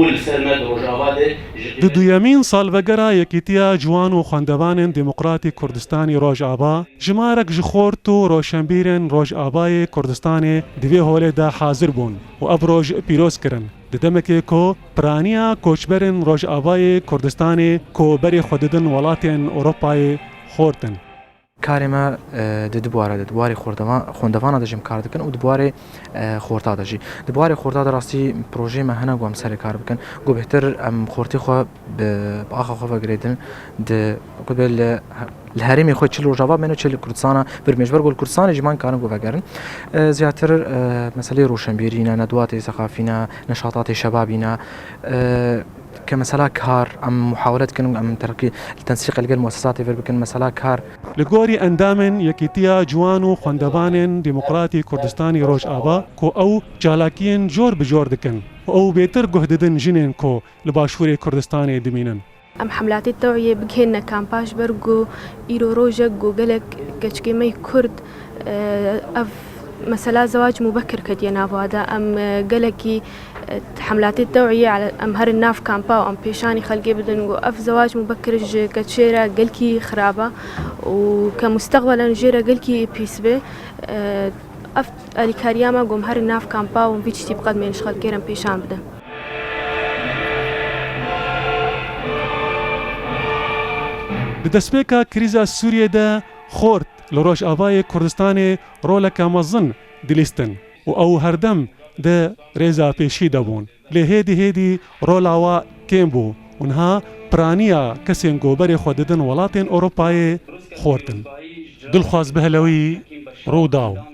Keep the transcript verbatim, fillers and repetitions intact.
Li ser me di Rojava de ji Di duyemîn salvegera Yekîtiya Ciwan û Xwendevanên Demokratî Kurdistanî Rojava, jimarek ji xort û roşenbîrên Rojavayê Kurdistanê di vê holê de hazir bûn û ev roj pîroz kirin. Di demekê ku piraniya koçberên Rojavayê Kurdistanê ku berê xwe didin welatên Ewropayê xort in. Karê me, e, di du buwara de, di buwarê xordevan-, xwendevana de jî em kar dikin û di buwarê, e, xorta de jî. Di buwarê xorta de rastî projeyê me hene ku em serê kar bikin. Ku bêhtir em xortê xwe bi, bi axa xwe vegirêdin, di, ku bê li, li herêmê xwe çi li Rojava bimêne, çi li Kurdistana vir bimêne. Ji ber ku li Kurdistanê jî me nikarin ku vegerin. E, ziyadtir, e, meseleyê roşenbîrî ne, nedwatê sexafî ne, neşatatê şebabî ne. E, ke mesela kar, em muhawele dikin, em terqî, li tensîqe li gel muesesatê vir bikin, mesela kar. Li gorî endamên Yekîtiya Ciwan û Xwendevanên Demokratî Kurdistanî Rojava, ku ew çalakiyên cor bi cor dikin û ew bêtir guh didin jinên ku li Başûrê Kurdistanê dimînin. Em hemlatê tewiyê bigihêne kampa ji ber ku îro rojek ku gelek keçikê me yê Kurd, e, ev mesela zewac mubekir ketiye nav wa de. Em, e, gelekî, e, hemlatê tewiyê ele-, em herin nav kampa û em pêşanî xelkê bidin ku ev zewac mubekir ji keçê re gelkî xirab e û ke mustaqbelen jê re gelkî pîs bê. E, ev alîkariya me ku em herin nav kampa û em vî tiştî biqedimên ji xelkê re em pêşan bidin. Di destpêka krîza Sûriyê de xort li Rojavayê Kurdistanê roleke mezin dilîstin û ew herdem di rêza pêşî de bûn. Lê hêdî hêdî rola wa kêm bû û niha piraniya kesên ku berê xwe didin welatên Ewropayê xort in. Dilxwaz Behlewî, Rûdaw.